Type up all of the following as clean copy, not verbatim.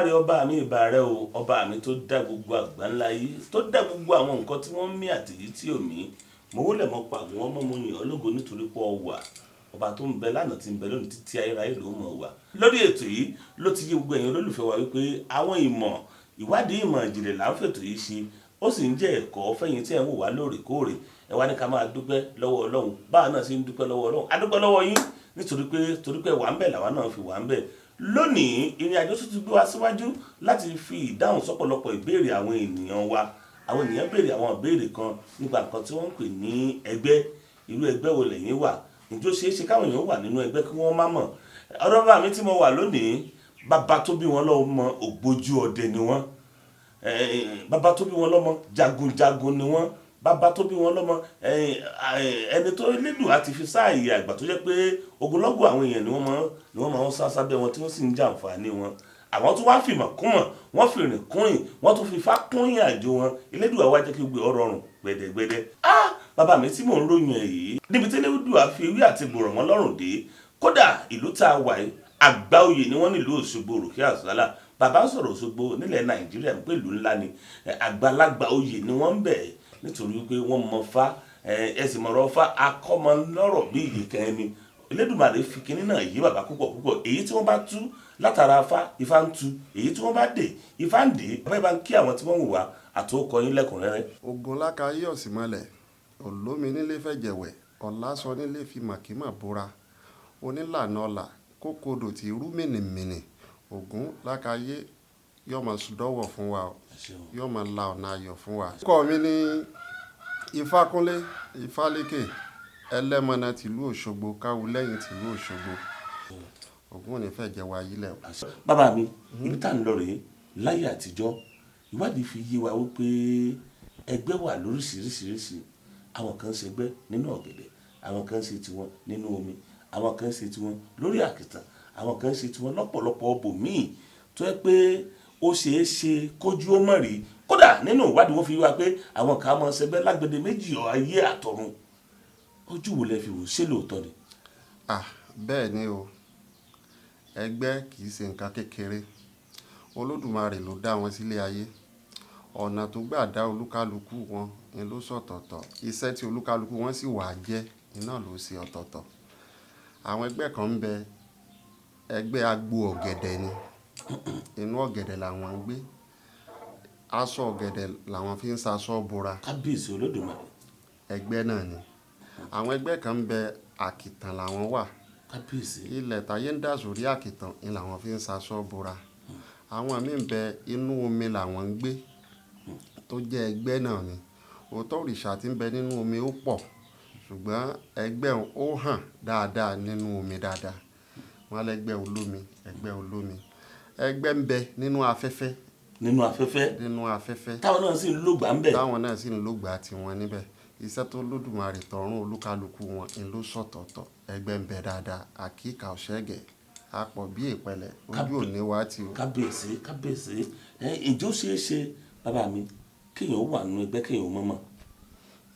Elédùmarè ọba mi, ìbà rẹ o, ọba mi tó dá gbogbo àgbáńlá yìí, tó dá gbogbo àwọn nǹkan tí wọ́n ń mí àtèyí tí ò mí. Mo wólẹ̀, mo pàgùn ọmọ, mo yìn ọ́ lógo nítorí pé ọ wà. Ọba tó ń bẹ lánàá, tí ń bẹ lónìí, títí ayérayé ló mọ̀ wà. Lórí ètò yìí ló ti yé gbogbo ẹ̀yin olólùfẹ́ wa wípé àwọn ìmọ̀ ìwádìí, ìmọ̀ ìjìnlẹ̀ là ń fètò yìí ṣe. Ó sì ń jẹ́ ẹ̀kọ́ fẹ́yin tí ẹ̀ ń wò wá lóòrèkóòrè. Ẹ wá ní ká máa dúpẹ́ lọ́wọ́ Ọlọ́run. Báwa náà ṣe ń dúpẹ́ lọ́wọ́ Ọlọ́run, a dúpẹ́ lọ́wọ́ yín nítorí pé torí pé wà ń bẹ̀ làwa náà fi wà ń bẹ̀. Lónìí, ìrìn àjò tuntun gbé wa síwájú láti fi ìdáhùn sọ́pọ̀lọpọ̀ ìbéèrè àwọn ènìyàn wa. Àwọn ènìyàn béèrè àwọn ìbéèrè kan nípa nǹkan tí wọ́n ń pè ní ẹgbẹ́. Irú ẹgbẹ́ wo lẹ̀yin wà? Ǹjẹ́ ó ṣeé ṣe káwọn èèyàn wà nínú ẹgbẹ́ kí wọ́n má mọ̀? Ọ̀dọ̀ bàbá mi tí mo wà lónìí, bàbá tó bí wọn lọ́mọ, ògbójú ọdẹ ni wọ́n. Bàbá tó bí wọn lọ́mọ, jagunjagun ni wọ́n. Bàbá tó bí wọn lọ́mọ, ẹni tó Elédùà ti fi sáàyè àgbà tó jẹ́ pé ogunlọ́gọ̀ àwọn èèyàn ni wọ́n máa ń sá sábẹ́ wọn, tí wọ́n sì ń jàǹfààní wọn. Àwọn tó wá fìmọ̀ kúnmọ̀, wọ́n fi rìn kúnrìn, wọ́n tún fi fá kún ìrìn àjò wọn. Elédùà wá jẹ́ kí gbogbo ọ̀rọ̀ rọrùn gbẹ̀dẹ̀gbẹ̀dẹ̀. Ah, bàbá mi tí mò ń ròyìn ẹ̀ yìí, níbi tí Elédùà fi ewé àti gbòrò wọn lọ́rùn dé, kódà ìlú tá a wà yìí, àgbà oyè ni wọ́n nílùú Òṣogbo, Òròkè Àsálà. Bàbá ń sọ̀rọ̀ Òṣogbo nílẹ̀ Nàìjíríà pé ìlú ńlá ni. Àgbàlagbà oyè ni wọ́n ń bẹ̀ nítorí wípé wọ́n mọ fá ẹ sì mọ̀rọ̀ fá akọ́mọlọ́rọ̀ bí ìyè kan ẹni. Elédùmarè fi kinní náà yé bàbá púpọ̀ púpọ̀. Èyí tí wọ́n bá tú látara afá, ifá ń tú. Èyí tí wọ́n bá dè, ifá ń dè. Bàbá, bá ń kí àwọn tí wọ́n ń wò wá àtòkọ yín lẹ́kùnrẹ́rẹ́. Ogun lákàáyé ọ̀sìnmọ́lẹ̀ olómi nílé fẹ̀jẹ̀wẹ̀ ọ̀làsọ nílé fi màkímà bóra onílànà ọ̀là kókodò tí rú mìnìmìnì. Ògún lákàáyé yóò máa dọ́wọ̀ fún wa, yóò máa la ọ̀nà ayọ̀ fún wa. Orúkọ mi ní Ifákúnlé Ifálékè, Ẹlẹ́mọ̀nà tìlú Òṣogbo, Káwùlẹ́yìn tìlú Òṣogbo. Ògún ò ní fẹ́ jẹ́ wa yílẹ̀ o. Bàbá mi, ibi tá à ń lọ rèé. Láyé àtijọ́, ìwádìí fi yé wa wípé ẹgbẹ́ wà lóríṣiríṣiríṣi. Àwọn kan ń ṣẹgbẹ́ nínú ọ̀gẹ̀dẹ̀, àwọn kan ń ṣe tiwọn nínú omi, àwọn kan ń ṣe tiwọn lórí àkìtàn, àwọn kan ń ṣe tiwọn lọ́pọ̀lọpọ̀ ọbòmíì tó yẹ pé ó ṣeé ṣe kójú ó mọ̀ rí. Kódà nínú ìwádìí, wọ́n fi wá pé àwọn kan máa ń ṣẹgbẹ́ lágbèdè méjì ayé àtọ̀run. Ojú wo lẹ fi wò? Ṣé lóòótọ́ ni? Ah, bẹ́ẹ̀ ni o. Ẹgbẹ́ kì í ṣe nǹkan kékeré. Olódùmarè ló dá wọn sílé ayé. Ọ̀nà tó gbà dá olúkálukú wọn ni ló sọ̀tọ̀ọ̀tọ̀. Iṣẹ́ tí olúkálukú wọn sì wà jẹ́ iná ló ṣe ọ̀tọ̀ọ̀tọ̀. Àwọn ẹgbẹ́ kan ń bẹ, ẹgbẹ́ agbo ọ̀gẹ̀dẹ̀ ni. Inú ọ̀gẹ̀dẹ̀ làwọn ń gbé. Aṣọ ọ̀gẹ̀dẹ̀ làwọn fi ń ṣaṣọ bora. Kábíyèsí Olódùmarè! Ẹgbẹ́ náà ni. Àwọn ẹgbẹ́ kan ń bẹ, àkìtàn làwọn wà. Kábíyèsí! Ilẹ̀ táyé ń dà sórí àkìtàn ni làwọn fi ń ṣaṣọ bora. Àwọn míì ń bẹ, inú omi làwọn ń gbé tó jẹ́ ẹgbẹ́ náà ni. Òótọ́, òrìṣà tí ń bẹ nínú omi ó pọ̀, ṣùgbọ́n ẹgbẹ́ òun ó hàn dáadáa nínú omi dáadáa. Wọ́n lẹ́gbẹ́ olómi, ẹgbẹ́ olómi. Ẹgbẹ́ ń bẹ nínú afẹ́fẹ́. Nínú afẹ́fẹ́? Nínú afẹ́fẹ́. Táwọn náà sì ń lògbà ń bẹ̀. Táwọn náà sì ń lògbà tiwọn níbẹ̀. Iṣẹ́ tó Olódùmarè tọ̀run olúkálukú wọn ni ló sọ̀tọ̀ọ̀tọ̀. Ẹgbẹ́ ń bẹ dáadáa, àkíkà ọ̀ṣẹ́gẹ̀, a pọ̀ bí ìpẹlẹ̀, ojú òní wá tí o. Kábíyèsí, kábíyèsí! Ẹ ǹjẹ́ ó ṣeé ṣe, bàbá mi, kéèyàn wà nínú ẹgbẹ́ kéèyàn ó mọ̀ mọ̀?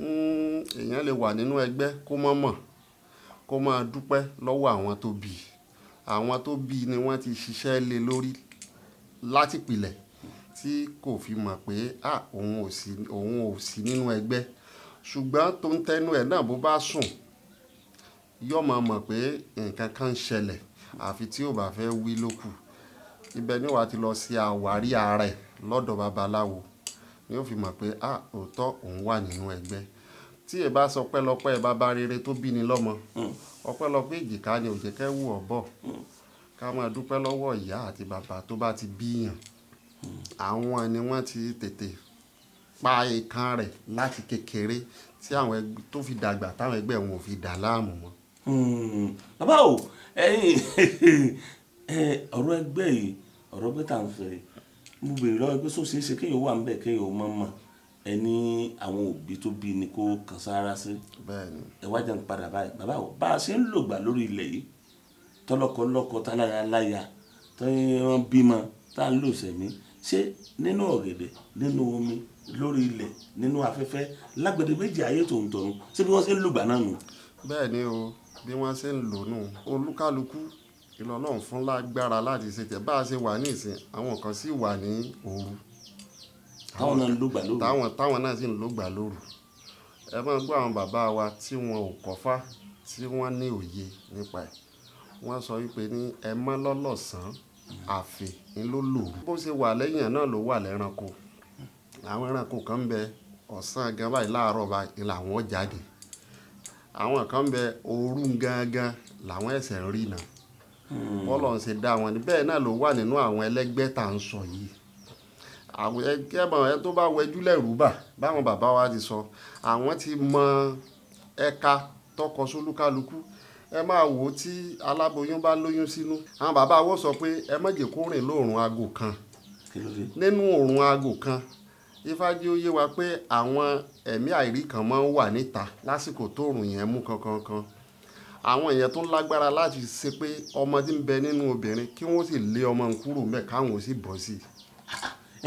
Èèyàn lè wà nínú ẹgbẹ́ kó mọ̀ mọ̀, kó máa dúpẹ́ lọ́wọ́ àwọn tó bí i. Àwọn tó bí i ni wọ́n ti ṣiṣẹ́ lé lórí láti ìpìlẹ̀ tí kò fi mọ̀ pé à, òun ò sí nínú ẹgbẹ́. Ṣùgbọ́n tó ń tẹnu ẹ̀ náà, bó bá sùn, yóò máa mọ̀ pé nǹkan kan ń ṣẹlẹ̀, àfi tí ó bá fẹ́ wí ló kù. Ibẹ̀ ni wà á ti lọ sí àwárí ara ẹ̀ lọ́dọ̀ babaláwo ni ó fi mọ̀ pé à, òótọ́, òun wà nínú ẹgbẹ́. Tí ẹ bá sọ pẹ́lọpẹ́ bàbá rere tó bí ni lọ́mọ, ọpẹ́lọpẹ́ èjìká ni ò jẹ́ kẹ́wù ọ́ bọ̀. Ká máa dúpẹ́ lọ́wọ́ ìyá àti bàbá tó bá ti bí yàn. Àwọn ni wọ́n ti tètè pa ìkan rẹ̀ láti kékeré tí àwọn ẹgbẹ́ tó fi dàgbà, táwọn ẹgbẹ́ wọn ò fi dà láàmú mọ́. Bàbá o, ẹ̀yin ọ̀rọ̀ ẹgbẹ́ yìí, ọ̀rọ̀ ẹgbẹ́ tá à ń sọ yìí, mo béèrè lọ́wọ́ pé ṣó ṣeé ṣe kéèyàn wà níbẹ̀ kéèyàn ó mọ̀ mọ̀? Ẹ ní àwọn òbí tó bí ni kó kan sára sí. Bẹ́ẹ̀ni. Ẹ wá jẹ́ n padà báyìí. Bàbá o, bá a ṣe ń lògbà lórí ilẹ̀ yìí, tọ́lọ́kọ lọ́kọ, táláya láya, tí wọ́n bímọ, tá ń lò sẹ̀mí, ṣé nínú ọ̀gẹ̀dẹ̀, nínú omi, lórí ilẹ̀, nínú afẹ́fẹ́, lágbèdè méjì ayé tòun tọ̀run, ṣé bí wọ́n ṣe ń lògbà náà nù? Bẹ́ẹ̀ni o, bí wọ́n ṣe ń lò nù. Olúkálukú Ọlọ́run fún lágbára láti ṣe tẹ̀. Bá a ṣe wà ní ìsìn, àwọn kan sì wà ní òru. Táwọn náà ń lògbà lóru. Táwọn náà sì ń lògbà lóru. Ẹ máa gbọ́ àwọn bàbá wa tí wọn ò kọ́fá, tí wọ́n ní òye nípa ẹ̀. Wọ́n sọ wípé ní ẹ mọ́ lọ́lọ́sàn, àfè ń ló lòru. Bó ṣe wà lẹ́yìn náà ló wà lẹ́ranko. Àwọn ẹranko kan ń bẹ ọ̀sán gan báyìí, láàárọ̀ báyìí làwọn jáde. Àwọn kan ń bẹ òru gangan làwọn ẹsẹ̀ ń rí náà. Bọ́lọ̀ ń ṣe dá wọn ni. Bẹ́ẹ̀ náà ló wà nínú àwọn ẹlẹ́gbẹ́ tá à ń sọ yìí. Àwọn ẹgbẹ́ mọ̀ ẹ tó bá wẹjú lẹ́rù bà, báwọn bàbá wa ti sọ, àwọn ti mọ ẹ̀ka tọkọ sólúkálukú. Ẹ máa wò ó tí aláboyún bá lóyún sínú. Àwọn bàbá wa sọ pé ẹ má jẹ́ kó rìn lóòrùn aago kan. Kí ló dé? Nínú òòrùn aago kan, Ifá jẹ́ ó yé wa pé àwọn ẹ̀mí àìrí kan máa ń wà níta lásìkò tóòrùn yẹn mú kankankan. Àwọn èèyàn tó lágbára láti ṣe pé ọmọ tí ń bẹ nínú obìnrin kí wọ́n sì lé ọmọ ń kúrò ńbẹ̀ káwọn ò sì bọ́ sí i.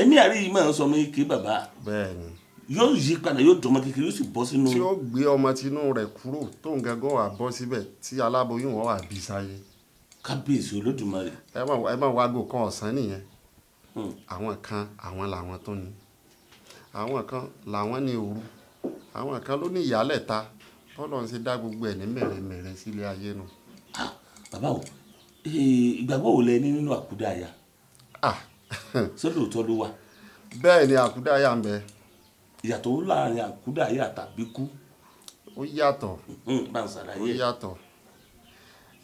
Ẹ̀mí àìrí yìí máa ń sọ ọmọ kékeré bàbá. Bẹ́ẹ̀ ni. Yóò yí padà, yóò dọmọ kékeré, yóò sì bọ́ sínú. Tí ó gbé ọmọ tinú rẹ̀ kúrò tó ń gángan wà bọ́ síbẹ̀ tí aláboyún wọn wà bí sáyé. Kábíyèsí Olódùmarè. Ẹ má wá aago kan ọ̀sán nìyẹn. Àwọn kan àwọn làwọn tó ní. Àwọn kan làwọn ní òru. Àwọn kan ló ní ìyálẹ̀ta. Bọ́lọ̀ ń ṣe dá gbogbo ẹ̀ ní mẹ̀rẹ̀mẹ̀rẹ̀ sílé ayé nu. Bàbá o, ìgbàgbọ́ wo lẹ ní nínú àkúdàáyà? Ṣé lóòótọ́ ló wà? Bẹ́ẹ̀ ni, àkúdàáyà ń bẹ. Ìyàtọ̀ wo láàrin àkúdàáyà tàbí kú? Ó yàtọ̀. Bá ń ṣàlàyé. Ó yàtọ̀.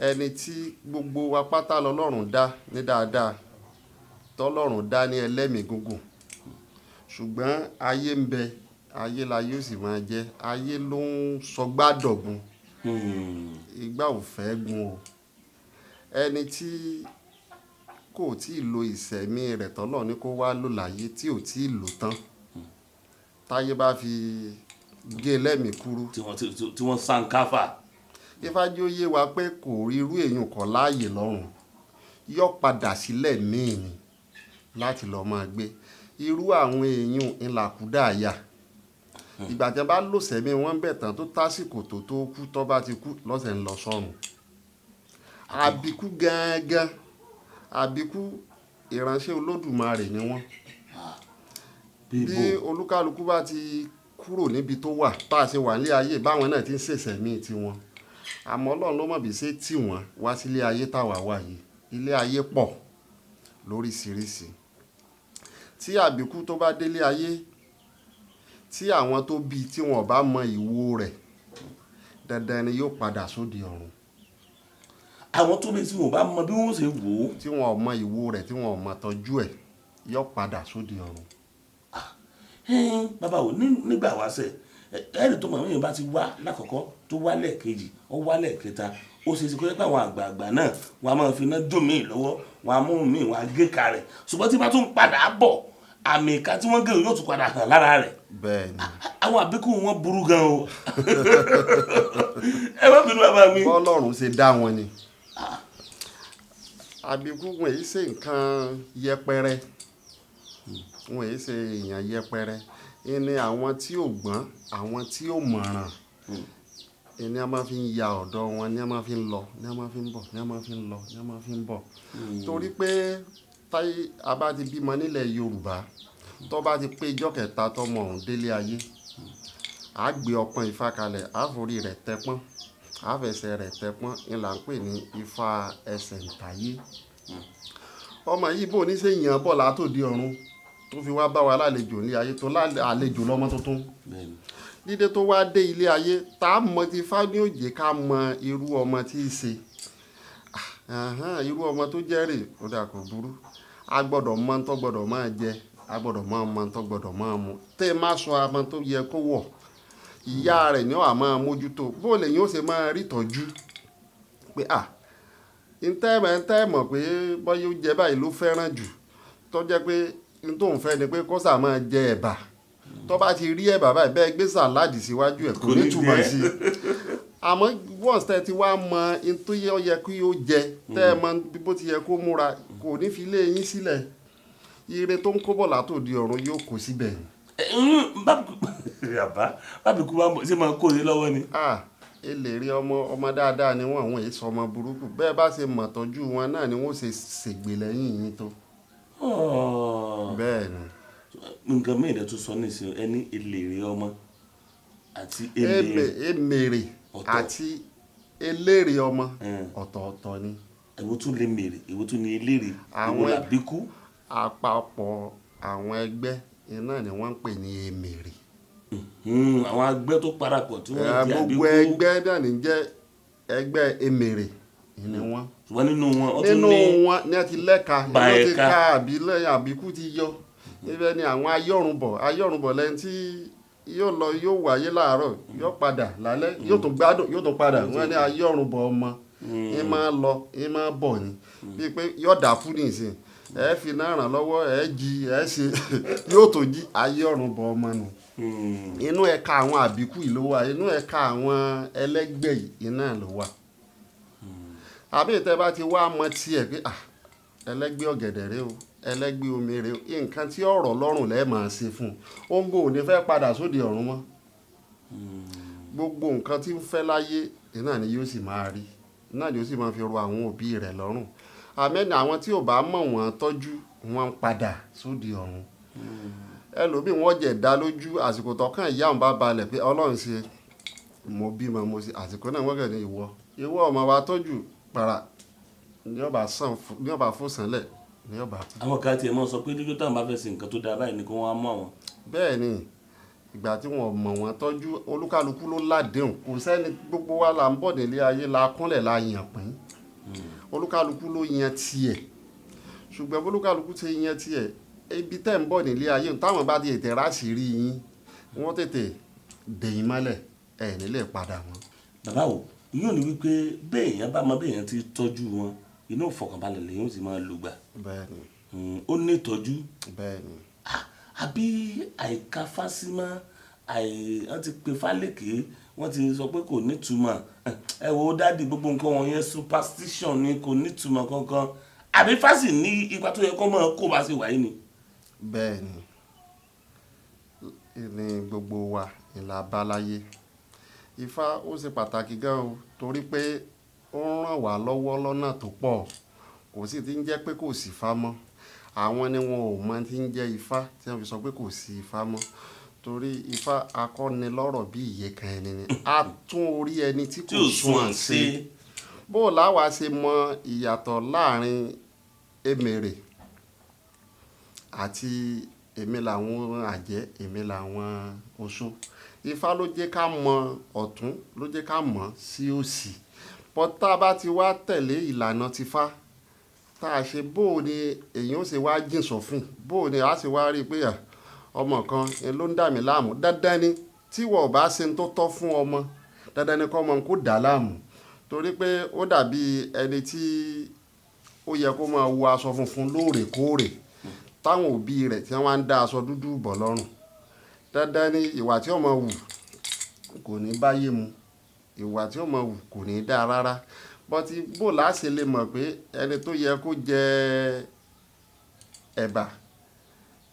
Ẹni tí gbogbo wa pátá lọ́lọ́run dá ní dáadáa, tọ́lọ́run dá ní ẹlẹ́mìí gígùn. Ṣùgbọ́n ayé ń bẹ, ayé la yóò sì máa jẹ́. Ayé ló ń sọgbà dọ̀gbun. Ìgbà ò fẹ́ gun o. Ẹni tí kò tíì lo ìṣẹ̀mí rẹ̀ tọ́lọ́ ní kó wá lò láyé tí ò tíì lò tán. Táyé bá fi gé lẹ́mìí kúrú. Tí wọ́n sá ń káfà. Ifá jẹ́ ó yé wa pé kò rí irú èèyàn kan láàyè lọ́run. Yọ padà sílẹ̀ míì ni láti lọ máa gbé. Irú àwọn èèyàn ńlá kúdàáyà. Ìgbà tí wọ́n bá lò sẹ́mi wọ́n bẹ̀ tán tó tásìkò tó tó kú, tó bá ti kú lọ́sẹ̀ ń lọ sọ́run. Àbíkú gangan, àbíkú ìránṣẹ́ Olódùmarè ni wọ́n. Bí Bí ibo? olúkálukú bá ti kúrò níbi tó wà, bá a ṣe wà ní ayé, báwọn náà ti ń ṣẹ̀ṣẹ̀ mí tiwọn. Àmọ́ Ọlọ́run ló mọ̀ bí ṣe tì wọ́n wá sílé ayé táwa wà yìí. Ilé ayé pọ̀ lóríṣiríṣi. Tí àbíkú tó bá délé ayé, tí àwọn tó bí tí wọn ò bá mọ ìwo rẹ̀, dandan ni yóò padà sóde ọ̀run. Àwọn tó bí tí wọn ò bá mọ bí wọ́n ṣe wò ó. Tí wọn ò mọ ìwo rẹ̀, tí wọn ò mọ tọ́jú ẹ̀, yóò padà sóde ọ̀run. Bàbá o, nígbà wáṣẹ̀, ẹ̀rí tó mọ̀ àwọn èèyàn bá ti wá lákọ̀ọ́kọ́, tó wá lẹ́ẹ̀kejì, ó wá lẹ́ẹ̀kẹta, ó ṣe é ṣe kó jẹ́ pé àwọn àgbààgbà náà wọ́n á máa fi iná jó míì lọ́wọ́, wọ́n á mú míì, wọ́n á gé ka rẹ̀. Ṣùgbọ́n tí bá tún padà bọ̀, àmì ìka tí wọ́n gé yóò tún padà hàn lára rẹ̀. Bẹ́ẹ̀ ni. Àwọn àbíkú wọn burú gan o. Ẹ má bínú bàbá mi. Bọ́lọ́run ṣe dá wọn ni. Àbíkú wọn èyí ṣe nǹkan yẹpẹrẹ. Wọn èyí ṣe èèyàn yẹpẹrẹ. Ìní àwọn tí ò gbọ́n, àwọn tí ò mọ̀ràn. Ìní a máa fi ń ya ọ̀dọ̀ wọn, ní a máa fi ń lọ, ní a máa fi ń bọ̀, ní a máa fi ń lọ, ní a máa fi ń bọ̀. Torí pé táyé a bá ti bímọ nílẹ̀ Yorùbá, tó bá ti pé ijọ́ kẹta tọmọ ọ̀hún délé ayé, a gbé ọpọ́n Ifá kalẹ̀, a forí rẹ̀ tẹpọ́n, a fẹsẹ̀ rẹ̀ tẹpọ́n, ní là ń pè ní Ifá ẹsẹ̀ ǹtayé. Ọmọ yìí bò ní ṣe yàn bọ̀ látòdì ọ̀run tó fi wá bá wa lálejò ní ayé tó àlejò lọ́mọ tuntun. Dídé tó wá dé ilé ayé, tá a mọ̀ ti Ifá ní òjé ká mọ irú ọmọ tí í ṣe. Irú ọmọ tó jẹ́ rè, ó dà kò burú. A gbọdọ̀ mọ ohun tó gbọdọ̀ máa jẹ, a gbọdọ̀ mọ ohun tó gbọdọ̀ máa mu. Tẹ́ ẹ má sọ ọmọ tó yẹ kó wọ̀, ìyá rẹ̀ ni ó wà máa mójútó. Bó lè yín ó ṣe máa rí ìtọ́jú pé à, ntẹ́ mọ̀ pé bóyá oúnjẹ báyìí ló fẹ́ràn jù, tó jẹ́ pé n tó ń fẹ́ ni pé kó sà máa jẹ ẹ̀bà. Tó bá ti rí ẹ̀bà báyìí, bẹ́ẹ̀ gbé sàládì síwájú ẹ̀, kò Kò ní ní túmọ̀ jẹ. sí i. Àmọ́ once tẹ́ ti wá mọ n tó yẹ kí ó jẹ, tẹ́ ẹ mọ bó ti yẹ kó múra, kò ní fi lé yín sílẹ̀. Ire tó ń kó bọ̀ látòdì ọ̀run yóò kó síbẹ̀. Bàbá, bábí kú bá ń bọ̀, ṣé máa kó o lọ́wọ́ ni? Ah, Eléré ọmọ, ọmọ dáadáa ni wọ́n, àwọn èso ọmọ burúkú. Bẹ́ẹ̀ bá ṣe mọ̀ tọ́jú wọn náà ni wọ́n ṣe ṣègbè lẹ́yìn yín tó. Bẹ́ẹ̀ ni. Nǹkan mìíràn lẹ tún sọ nísìnyí, ẹni eléré ọmọ àti eléré Emèrè ọ̀tọ̀. Àti eléré ọmọ ọ̀tọ̀ọ̀tọ̀ ni. Èwo tún lè mèrè, èwo tún ní eléré, èwo Àwọn làbíkú? Àpapọ̀ àwọn ẹgbẹ́ iná ni wọ́n ń pè ní emèrè. Àwọn ẹgbẹ́ tó parapọ̀ tí wọ́n di àbíkú. Gbogbo ẹgbẹ́ náà ní jẹ́ ẹgbẹ́ emèrè ni wọ́n. Ṣùgbọ́n nínú wọn, ó tún Nínú ní wọn ní ẹ ti lẹ́ka, Ba ní wọ́n ti ẹ̀ka. ká àbí lẹ́yìn àbíkú ti yọ. Ibẹ̀ ni àwọn ayọ́rùnbọ̀, ayọ́rùnbọ̀ lẹ́ni tí yóò lọ, yóò wáyé láàárọ̀, yóò padà lálẹ́, yóò tún gbádùn, yóò tún padà. Wọ́n ní ayọ́rùnbọ̀ ọmọ, ń máa lọ, ń máa bọ̀ ni. Bíi pé yóò dákú nísìn, ẹ fi iná ràn lọ́wọ́, ẹ jí, ẹ ṣe, yóò tó jí, ayọ́rùnbọ̀ ọmọ nù. Inú ẹ̀ka àwọn àbíkú yìí ló wà, inú ẹ̀ka àwọn ẹlẹ́gbẹ́ yìí iná ló wà. Àbí ìtẹ́ bá ti wá mọ tiẹ̀ pé, ẹlẹ́gbẹ́ ọ̀gẹ̀dẹ̀ rẹ o, ẹlẹ́gbẹ́ omi rẹ o, nǹkan tí ọ̀rọ̀ lọ́rùn lẹ́ẹ̀ máa ṣe fún un. Òǹgò ò ní fẹ́ padà sóde ọ̀run mọ́. Gbogbo nǹkan tí ń fẹ́ láyé iná ni yóò sì máa rí, iná ni yóò sì máa fi ro àwọn òbí rẹ̀ lọ́rùn. Àmẹ́ni àwọn tí ò bá mọ̀ wọ́n tọ́jú, wọ́n ń padà sóde ọ̀run. Ẹlòmíì wọ́n jẹ̀ dá lójú àsìkò tọ́kàn ìyá òun bá balẹ̀ pé Ọlọ́run ṣe mo bímọ mo ṣe, àsìkò náà wọ́n kàn ní ìwọ, ìwọ ọmọ wa tọ́jú para ní ọba sàn fún, ní ọba fún sànlẹ̀ ní ọba kú. Àwọn kan tiẹ̀ mọ́ sọ pé lójú táwọn bá fẹ́ ṣe nǹkan tó dáa báyìí ni kí wọ́n á mú àwọn. Bẹ́ẹ̀ ni, ìgbà tí wọ́n mọ̀ wọ́n tọ́jú, olúkálukú ló ládéhùn, kò sẹ́ni, gbogbo wa là ń bọ̀ nílé ayé la kúnlẹ̀ la yàn pín. Olúkálukú ló yan tiẹ̀. Ṣùgbọ́n bí olúkálukú ti yan tiẹ̀, ibi tẹ́ ń bọ̀ nílé ayé, táwọn bá ti tètè ráṣìírí yín, wọ́n tètè dè yín mọ́lẹ̀, ẹ̀ ní lè padà mọ́. Bàbá o, ìyẹn ò ní wípé bẹ́ẹ̀ èèyàn bá mọ bí èèyàn ti tọ́jú wọn, inú ìfọ̀kànbalẹ̀ lèyàn ó sì máa lò gbà. Bẹ́ẹ̀ ni. Ó ní ìtọ́jú. Bẹ́ẹ̀ ni. Àbí àìka fásímọ́, wọ́n ti pe fálékè, wọ́n ti sọ pé kò ní ìtumọ̀. Ẹ wo dádì, gbogbo nǹkan wọ̀nyẹn superstition ni, kò ní ìtumọ̀ kankan. Àbí fásì ní ipa tó yẹ kó mọ̀ kó bá ṣe wáyé ni. Bẹ́ẹ̀ ni. Ní gbogbo wa ìlà bá láyé. Ifá ó ṣe pàtàkì gan o, torí pé ó ń ràn wá lọ́wọ́ lọ́nà tó pọ̀. Kò sì ti ń jẹ́ pé kò sí ifá mọ́. Àwọn ni wọn ò mọ̀ tí ń jẹ́ ifá tí wọ́n fi sọ pé kò sí ifá mọ́. Torí ifá akọ́nilọ́rọ̀ bí ìyèkan ẹni ni. A tún orí ẹni tí Tí kò ò sunwọ̀n sunwọ̀n ṣe. ṣe. Bó láwa ṣe mọ ìyàtọ̀ láàrin emèrè àti èmi làwọn àjẹ́, èmi làwọn oṣó. Ifá ló jẹ́ ká mọ ọ̀tún, ló jẹ́ ká mọ̀ sí òsì. But tá bá ti wá tẹ̀lé ìlànà ti ifá, tá a ṣe bó ni èèyàn ó ṣe wá jìn sọ́fìn, bó ni a ṣe wá rí pé, ọmọ kan ló ń dà mí láàmú. Dandan ni tí ìwọ ò bá ṣe ohun tó tọ́ fún ọmọ, dandan ni kó ọmọ kó dà láàmú. Torí pé ó dàbí ẹni tí ó yẹ kó máa wọ aṣọ funfun lóòrèkóòrè, táwọn òbí rẹ̀ tí wọ́n ń dá aṣọ dúdú bọ̀ lọ́rùn. Dandan ni ìwà tí ó máa wù kò ní bá yé mu, ìwà tí ó máa wù kò ní dá rárá. But bó láṣẹ lè mọ̀ pé ẹni tó yẹ kó jẹ ẹ̀bà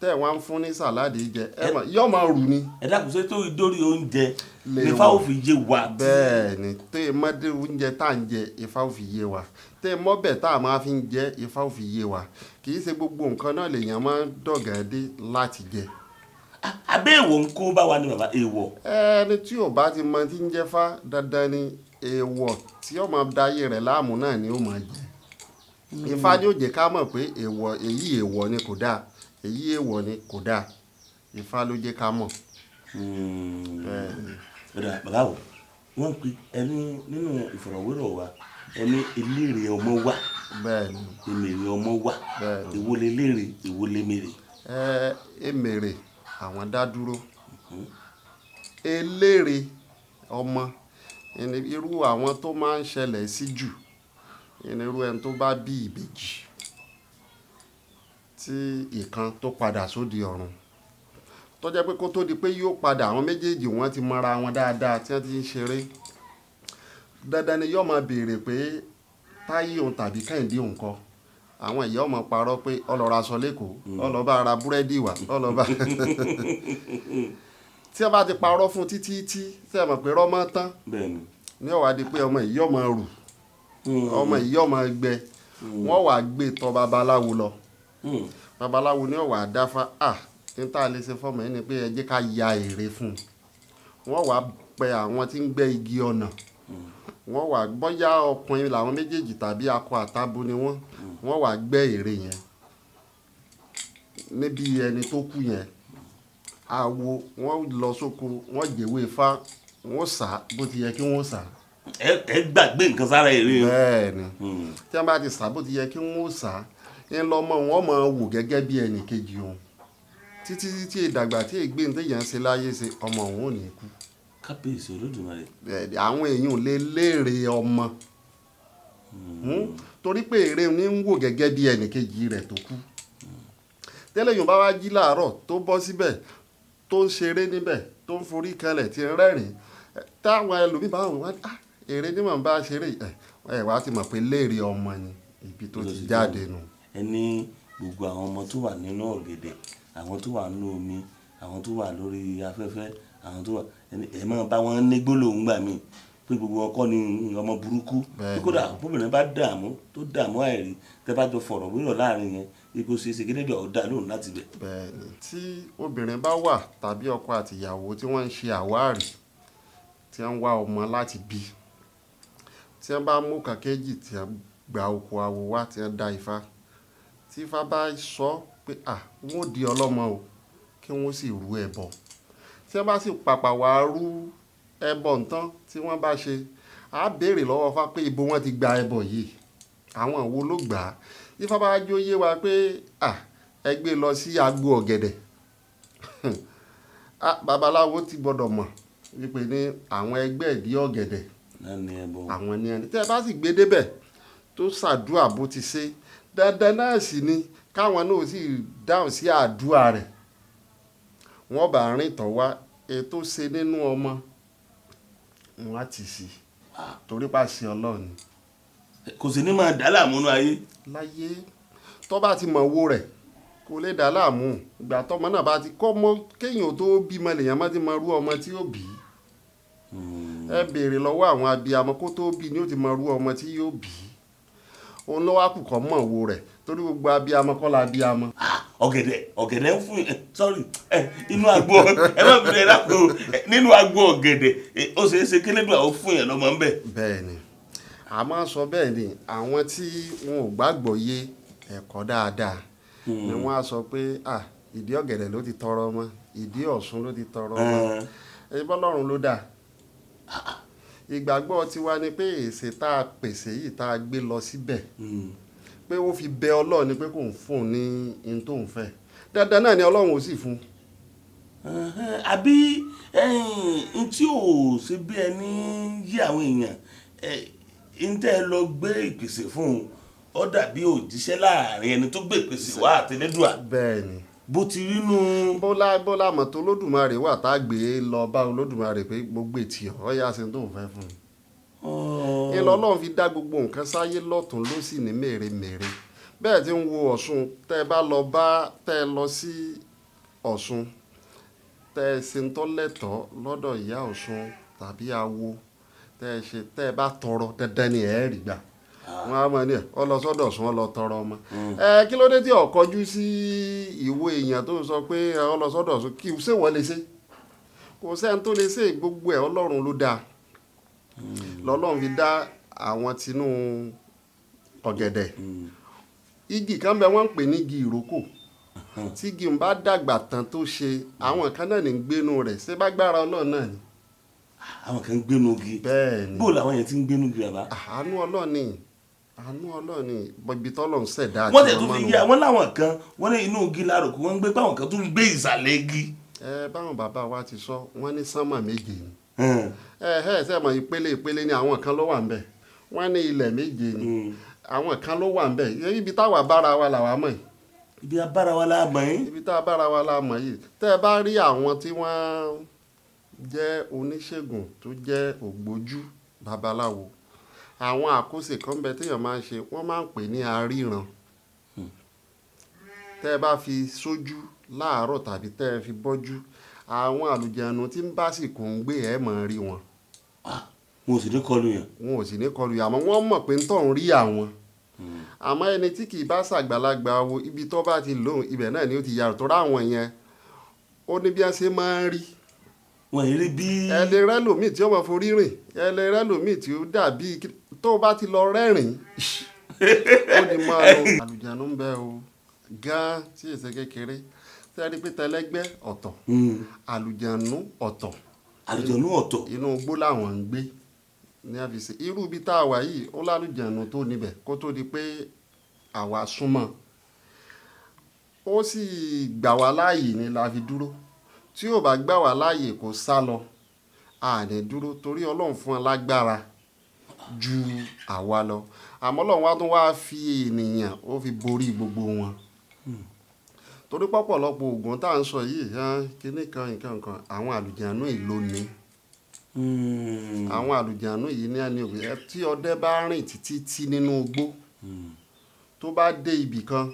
tẹ́ ẹ wá ń fún ní sàládì jẹ, ẹ mọ̀, yóò máa rù ni. Ẹ dákun, ṣé tó dórí oúnjẹ Lè ní ifá wọ̀. ò fi yé wa? Bẹ́ẹ̀ ni, tẹ́ ẹ mọ́ dé oúnjẹ tá à ń jẹ, ifá ò fi yé wa. Tẹ́ ẹ mọ́ bẹ̀ tá a máa fi ń jẹ, ifá ò fi yé wa. Kì í ṣe gbogbo nǹkan náà lèèyàn máa ń dọ̀gẹ́ dé láti jẹ. Abẹ́ èèwọ̀ ń kó bá wa ní bàbá, èèwọ̀. Ẹni tí ò bá ti mọ tí ń jẹ fá, dandan ni èèwọ̀ tí ó máa da ayé rẹ̀ láàmú náà ni ó máa jẹ. Ifá ni ó jẹ́ ká mọ̀ pé èèwọ̀ èyí èèwọ̀ ni kò dáa, èyí èèwọ̀ ni kò dáa. Ifá ló jẹ́ ká mọ̀. Bẹ́ẹ̀ ni. Ọ̀dà bàbá o, wọ́n ń pe ẹni nínú ìfọ̀rọ̀wérọ̀ wa, ẹni eléré ọmọ wà. Bẹ́ẹ̀ ni. Emèrè ọmọ wà. Bẹ́ẹ̀ ni. Èwo leléré, èwo lemèrè? Emèrè àwọn dá dúró. Eléré ọmọ, ẹni irú àwọn tó máa ń ṣẹlẹ̀ sí jù, ẹni irú ẹni tó bá bí ìbejì tí ìkan tó padà sóde ọ̀run. Tó jẹ́ pé kó tó di pé yóò padà, àwọn méjèèjì wọ́n ti mọra wọn dáadáa tí wọ́n ti ń ṣeré. Dandan ni yóò máa béèrè pé Táyé òun tàbí Kẹ́hìndé òun kọ́. Àwọn ìyá ọmọ parọ́ pé ó lọ ra aṣọ l'Ékòó, ó lọ bá ra búrẹ́dì wá, ó lọ bá. Tí wọ́n bá ti parọ́ fún títí tí ẹ mọ̀ pé rọ́mọ́ tán. Bẹ́ẹ̀ ni. Ní ó wá di pé ọmọ yìí yóò máa rù, ọmọ yìí yóò máa gbẹ. Wọ́n wá gbé tọ̀ babaláwo lọ. Babaláwo ní ó wá dáfá, à ní tá a lè ṣe fọ́mọ yìí ni pé ẹ jẹ́ ká ya ère fún un. Wọ́n wá pe àwọn tí ń gbẹ́ igi ọ̀nà. Wọ́n wá bóyá ọkùnrin làwọn méjèèjì tàbí akọ àtabo ni wọ́n. Wọ́n wá gbẹ́ ère yẹn níbi ẹni tó kú yẹn. Awo wọ́n lọ sóko, wọ́n jẹ̀wé ifá, wọ́n sá bó ti yẹ kí wọ́n sá. Ẹ gbàgbé nǹkan sára ère o. Bẹ́ẹ̀ ni, tí wọ́n bá ti sá bó ti yẹ kí wọ́n sá, ń lọ́mọ wọn máa wò gẹ́gẹ́ bí ẹnì kejì òun títí títí ìdàgbà tí ègbé ní téèyàn ṣe láyé ṣe, ọmọ òun ò ní kú. Kábíyèsí Olódùmarè. Bẹ́ẹ̀ ni, àwọn èèyàn ò lè léèrè ọmọ, torí pé ère ní ń wò gẹ́gẹ́ bí ẹnì kejì rẹ̀ tó kú. Tẹ́lẹ̀ yóò bá wá jí láàárọ̀ tó bọ́ síbẹ̀, tó ń ṣeré níbẹ̀, tó ń forí kanlẹ̀, tí ń rẹ́rìn-ín, táwọn ẹlòmíì bá wò wá, ah, ère ní mò ń bá ṣeré, ẹ wá ti mọ̀ pé léèrè ọmọ ni ibi tó ti jáde nù. Ẹni gbogbo àwọn ọmọ tó wà nínú ọ̀gẹ̀dẹ̀, àwọn tó wà nínú omi, àwọn tó wà lórí afẹ́fẹ́, àwọn tó wà ẹni, ẹ máa bá wọn ní gbólóhùn gbà mí pé gbogbo wọn kọ́ ni ọmọ burúkú. Kódà bóbìnrin bá dààmú tó dààmú àìrí, tẹ́ bá jọ fọ̀rọ̀ wérọ̀ láàrin yẹn, ipò ṣeé ṣe kí lédè ọ̀dà lóhùn láti bẹ̀. Bẹ́ẹ̀ni, tí obìnrin bá wà tàbí ọkọ àti ìyàwó tí wọ́n ń ṣe àwárí, tí wọ́n ń wá ọmọ láti bí, tí wọ́n bá mú kàkéjì tí wọ́n gba oko awo wá, tí wọ́n dá ifá, tí ifá bá sọ pé à, wọ́n ó di ọlọ́mọ o, kí wọ́n sì rú ẹbọ. Tí wọ́n bá sì pàpà wá rú ẹbọ ntán tí wọ́n bá ṣe, á béèrè lọ́wọ́ ifá pé ibo wọ́n ti gba ẹbọ yìí, àwọn wo ló gbà á. Ifá bá jó yé wa pé à, ẹ gbé lọ sí agbo ọ̀gẹ̀dẹ̀. À, babaláwo ti gbọ́dọ̀ mọ̀ wípé ní àwọn ẹgbẹ́ ìdí ọ̀gẹ̀dẹ̀ Náà ni ẹbọ. àwọn ní ẹni. Tí ẹ bá sì gbé débẹ̀ tó ṣàdúrà bó ti ṣe, dandan náà sì ni káwọn náà sì dáhùn sí àdúrà rẹ̀. Wọ́n bá rìn tọ̀ wá, ètò ṣe nínú ọmọ, wọ́n á ti sí. Torí pàṣẹ Ọlọ́run ni. Kò sì ní máa dá láàmú nínú ayé. Láyé, tó bá ti mọ̀ owó rẹ̀, kò lè dá láàmú. Ìgbà tọ́mọ náà bá ti kọ́ mọ́, kéèyàn tó bímọ lèèyàn má ti mọ irú ọmọ tí ó bí. Ẹ béèrè lọ́wọ́ àwọn abiyamọ, kó tó bí ni ó ti mọ irú ọmọ tí yóò bí. Òun ló wá kù kọ́ mọ̀ owó rẹ̀, torí gbogbo abiyamọ kọ́ la abiyamọ. Ọ̀gẹ̀dẹ̀, ọ̀gẹ̀dẹ̀ ń fún ẹ, sorry, ẹ, inú agbo, ẹ má bínú, ẹ dákun o, nínú agbo ọ̀gẹ̀dẹ̀, ó ṣeé ṣe kí Elédùà ó fún yẹn lọ́mọ ń bẹ̀. Bẹ́ẹ̀ ni, a máa ń sọ bẹ́ẹ̀ ni, àwọn tí wọn ò gbàgbọ́ yé ẹ̀kọ́ dáadáa ni wọ́n á sọ pé, à, ìdí ọ̀gẹ̀dẹ̀ ló ti tọrọ ọmọ, ìdí Ọ̀ṣun ló ti tọrọ ọmọ. Ẹbí Ọlọ́run ló dà. Ìgbàgbọ́ tiwa ni pé èsì tá a pèsè yìí tá a gbé lọ síbẹ̀, pé ó fi bẹ Ọlọ́run ni pé kò ń fún un ní ohun tó ń fẹ́. Dandan náà ni Ọlọ́run ò sì fún un. Àbí, n tí ò ṣe bí ẹni yí àwọn èèyàn, n tẹ́ ẹ lọ gbé ìpèsè fún un, ó dàbí òjíṣẹ́ láàrin ẹni tó gbé ìpèsè wá àti Elédùà. Bẹ́ẹ̀ ni. Bó ti rí nú. Bọ́lá mọ̀ tó Olódùmarè wà tá a gbé lọ bá Olódùmarè pé gbogbo ètì ọ̀ yá ṣe tó ń fẹ́ fún un. Ìlọ Ọlọ́run fi dá gbogbo nǹkan sáyé lọ́tùn ló sì ní mèremère. Bẹ́ẹ̀ tí ń wo Ọ̀ṣun, tẹ́ ẹ bá lọ bá, tẹ́ ẹ lọ sí Ọ̀ṣun, tẹ́ ẹ ṣe ń tọ́ lẹ́tọ̀ọ́ lọ́dọ̀ ìyá Ọ̀ṣun tàbí awo, tẹ́ ẹ ṣe, tẹ́ ẹ bá tọrọ dandan ni ẹ rí gbà. Wọ́n á mọ̀ ní ẹ̀, ọ lọ sọ́dọ̀ Ọ̀ṣun, ọ lọ tọrọ ọmọ. Kí ló dé tí ó kọjú sí ìwé èèyàn tó sọ pé ọ lọ sọ́dọ̀ Ọ̀ṣun, kí ṣé wọ́n lè ṣe? Kò sẹ́ni tó lè ṣe, gbogbo ẹ̀ Ọlọ́run ló dá. Lọ́lọ́run fi dá àwọn tinú ọ̀gẹ̀dẹ̀. Igi kan bẹ wọ́n ń pè ní igi ìrókò. Tí igi ń bá dàgbà tán tó ṣe, àwọn kan náà ní ń gbénu rẹ̀, ṣé bá gbára Ọlọ́run náà ni? Àwọn kan ń gbénu igi. Bẹ́ẹ̀ ni. Bó làwọn yẹn ti ń gbénu igi bàbá? Àánú Ọlọ́run ni. Àánú Ọlọ́run ni. Ibi tọ́lọ́run ṣẹ̀dá àti Wọ́n tẹ̀ tún ọmọ fi nù. yé àwọn láwọn kan, wọ́n ní inú igi láròkù wọ́n ń gbé, báwọn kan tún ń gbé ìsàlẹ̀ igi. Báwọn bàbá wa ti sọ, wọ́n ní sánmà méje ni. Ṣé mọ̀ ìpele ìpele ni àwọn kan ló wà ńbẹ̀. Wọ́n ní ilẹ̀ méje ni. Àwọn kan ló wà ńbẹ̀. Ibi táwa bára wa làwa mọ̀ yìí. Ibi abára wa la mọ̀ yín. Ibi tá a bára wa la mọ̀ yìí. Tẹ́ ẹ bá rí àwọn tí wọ́n jẹ́ oníṣègùn tó jẹ́ ògbójú babaláwo, àwọn àkóso kan bẹ téèyàn máa ń ṣe, wọ́n máa ń pè ní aríran. Tẹ́ ẹ bá fi sójú láàárọ̀ tàbí tẹ́ ẹ fi bọ́jú, àwọn àlùjànnú tí ń bá sì kò ń gbé ẹ̀ mọ̀ rí wọn. Wọn ò sì ní kọlu yàn. Wọn ò sì ní kọlu yàn, àmọ́ wọ́n mọ̀ pé ń tọ̀ ń rí àwọn. Àmọ́ ẹni tí kì í bá ṣàgbàlagbà wo ibi tó bá ti lóhùn, ibẹ̀ náà ni ó ti yàrá tó ráwọn yẹn. Ó ní bí wọ́n ṣe máa ń rí. Wọn ì rí bí. Ẹ lè rẹ́lòmíì tí ó máa forí rìn, ẹ lè rẹ́lòmíì tí ó dàbí tó bá ti lọ rẹ́rìn, ó ní máa lọ. Àlùjànnú ń bẹ o gan tí èsè kékeré tẹ́ rí pé tẹlẹ́gbẹ́ ọ̀tọ̀, àlùjànnú ọ̀tọ̀. Àlùjànnú ọ̀tọ̀. Inú igbó làwọn ń gbé ní àfisè. Irú ibi tá a wà yìí, ó lálùjànnú tó níbẹ̀ kó tó di pé àwa súnmọ́, ó sì gbà wá láàyè ni la fi dúró. Tí ò bá gbà wá láàyè kó sá lọ, a ní dúró, torí Ọlọ́run fún wa lágbára ju àwa lọ. Àmọ́ Ọlọ́run wá tún wá fi ènìyàn, ó fi borí gbogbo wọn, torí pọ̀pọ̀lọpọ̀ oògùn tá à ń sọ yìí, kíní kan nǹkan kan, àwọn àlùjànnú yìí ló ní. Àwọn àlùjànnú yìí ní ẹni òkè tí ọdẹ bá rìn títí tí nínú igbó, tó bá dé ibì kan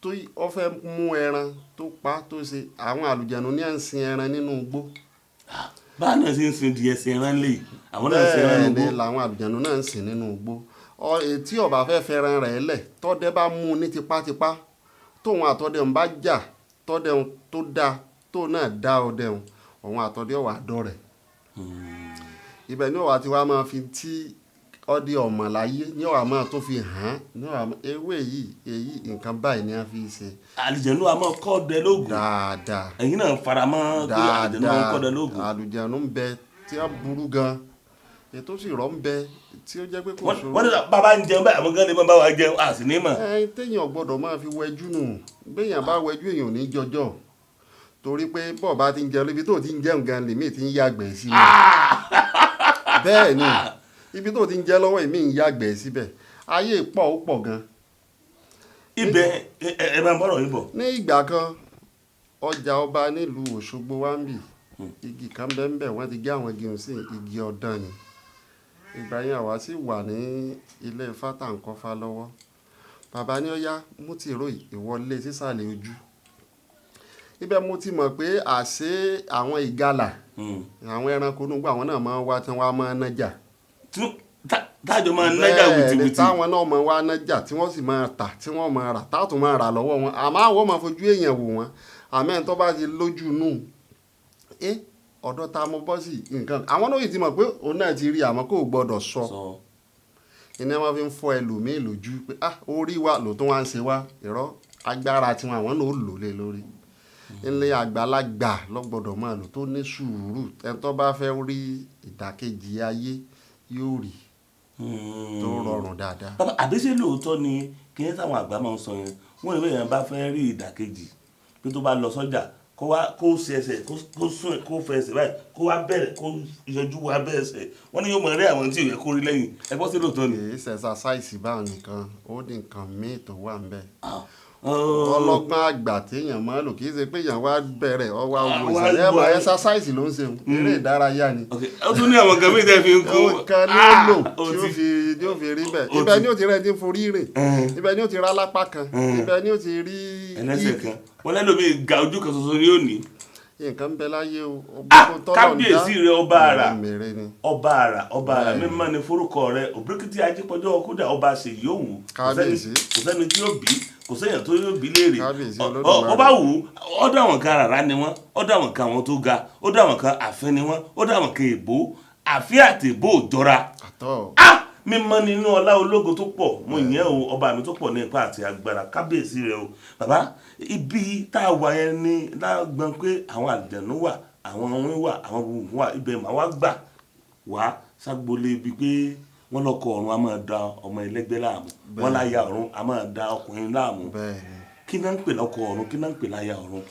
tó ó fẹ́ mú ẹran tó pa tó ṣe, àwọn àlùjànnú ní à ń sin ẹran nínú igbó. Báà náà ṣe ń sin díẹ̀ sin ẹran lè, àwọn náà ń sin ẹran nínú Bẹ́ẹ̀ igbó. ni làwọn àlùjànnú náà ń sìn nínú igbó. Tí ó bá fẹ́ fẹ́ràn rẹ̀ lẹ̀, tọ́dẹ bá mú un ní tipátipá, tóun àtọdẹ ń bá jà, tọ́dẹ ń tó dá tó náà dá ọdẹ ń, òun àtọdẹ ọ̀wà dọ̀rẹ̀. Ibẹ̀ ni ọ̀wà tí wàá máa fi tí ọdẹ ọmọ láyé ní ọ̀wà máa tó fi hàn án ní ọ̀wà ewé yìí, èyí nǹkan báyìí ni a fi ṣe. Àlùjànnú a máa kọ́ ọdẹ lóògùn. Dáadáa. Ẹ̀yin náà faramọ́ pé àlùjànnú máa ń kọ́ ọdẹ lóògùn. Àlùjànnú ń bẹ tí a burú gan, ètò sì rọ̀ ń bẹ tí ó jẹ́ pé kò ṣòro. Wọ́n ní bàbá ń jẹun báyìí, àwọn gan lè máa bá wa jẹun, a sì ní mọ̀. Ẹ téèyàn gbọ́dọ̀ máa fi wẹjú nù. Béèyàn bá wẹjú, èèyàn ò ní jọjọ́, torí pé bọ́ọ̀ bá ti ń jẹun, ibi tó ti ń jẹun gan lèmi ti ń yàgbẹ́ síbẹ̀. Bẹ́ẹ̀ ni, ibi tó ti ń jẹ lọ́wọ́ èmi ń yàgbẹ́ síbẹ̀. Ayé pọ̀, ó pọ̀ gan. Ibẹ̀ ẹ máa bọ̀rọ̀ yín bọ̀. Ní ìgbà kan, ọjà ọba nílùú Òṣogbo wa ń bì, igi kan bẹ́ẹ̀ wọ́n ti gé àwọn igi ọ̀hún sí igi ọ̀dàn ni. Ìgbà yẹn àwa sì wà ní ilé Ifá tá ń kọ́fá lọ́wọ́. Bàbá ní ó yá, mú tìró yìí, ìwọ lé sísàlẹ̀ ojú. Ibẹ̀ mo ti mọ̀ pé àṣé àwọn ìgalà, àwọn ẹranko inú igbó, àwọn náà máa ń wá tí wọ́n á máa nájà. Tájọ máa nájà wìtìwìtì. Bẹ́ẹ̀ ni, táwọn náà máa wá nájà, tí wọ́n sì máa tà, tí wọ́n máa rà, táàtún máa rà lọ́wọ́ wọn. Àmọ́ àwọn máa fojú èèyàn wò wọ́n. Àmọ́ ẹni tó bá ti lójú inú, ọ̀dọ̀ ta mo bọ́ sí nǹkan. Àwọn náà yìí ti mọ̀ pé òun náà ti rí, àmọ́ kò gbọ́dọ̀ sọ. Iná wọn fi ń fọ́ ẹlòmíì lójú pé ah, orí wa ló tún wá ń ṣe wá. Irọ́, agbára tiwọn àwọn náà ó lò lé lórí. Ilé àgbàlagbà ló gbọ́dọ̀ máa lò tó ní sùúrù. Ẹni tó bá fẹ́ rí ìdàkejì ayé yóò rí tó rọrùn dáadáa. Bàbá, àbí ṣé lóòótọ́ ni kí ní táwọn àgbà máa ń sọ yẹn? Wọ́n ní bí èèyàn bá fẹ́ rí ìdàkejì, pé tó bá lọ sọ́jà, kó wá kó ṣe ẹsẹ̀, kó sún, kó fẹ́ ẹsẹ̀ báyìí, kó wá bẹ̀rẹ̀ kó yọjú wá bẹ́ ẹsẹ̀, wọ́n ní yóò mọ̀ rí àwọn tí ò yẹ kó rí lẹ́yìn. Ẹ gbọ́, sí lóòótọ́ ni? Kì í ṣe exercise báwọn nìkan, ó ní nǹkan míì tó wà ń bẹ̀. Ọlọ́gbọ́n àgbà téèyàn máa lò, kì í ṣe pé èèyàn wá bẹ̀rẹ̀ ọ wá wo ìṣẹ̀lẹ̀ ẹ̀ mọ̀, exercise ló ń ṣe, eré ìdárayá ni. Ó tún ní àwọn nǹkan míì tẹ́ fi ń kún. Kan ní ó lò tí ó fi rí bẹ́ẹ̀. Ibẹ̀ ni ó ti rẹ́ ní forí rìn, ibẹ̀ ni ó ti rá lápá kan, ibẹ̀ ni ó ti rí. Ẹlẹ́sẹ̀ kan, wọ́n lẹ́lòmíì ga, ojú kan ṣoṣo ni ó ní. Nǹkan ń bẹ láyé o. Kábíyèsí rẹ, ọba àrà, ọba àrà, ọba àrà, mímọ́ ni forúkọ rẹ, òbíríkìtì ajípọ̀jọ́ kódà, ọba ṣèyí òwú. Kábíyèsí. Kò sẹ́ni tí ó bí, kò sẹ́yìn tó yóò bí léèrè. Kábíyèsí Olódùmarè. Ọba wù ú, ọ̀dọ̀ àwọn kan rárá ni wọ́n, ọ̀dọ̀ àwọn kan àwọn tó ga, ọ̀dọ̀ àwọn kan àfin ni wọ́n, ọ̀dọ̀ àwọn kan èbó, àfin àti èbó ò jọra. Àtọ́. Ah, mímọ́ nínú ọlá ológo tó pọ̀, mo yẹn o, ọba mi tó pọ̀ ní ipá àti agbára, kábíyèsí rẹ o. Bàbá, ibi tá a wà yẹn ni lágbọn pé àwọn àlùjànnú wà, àwọn ohun wà, àwọn gbogbo wà. Ibẹ̀ màá wá gbà wá ságbolé ibi pé wọ́n lọ́kọ ọ̀run a máa da ọmọ ẹlẹ́gbẹ́ láàmú, wọ́n láya ọ̀run a máa da ọkùnrin láàmú. Bẹ́ẹ̀ ni. Kí náà ń pè lọ́kọ ọ̀run? Kí náà ń pè láya ọ̀run?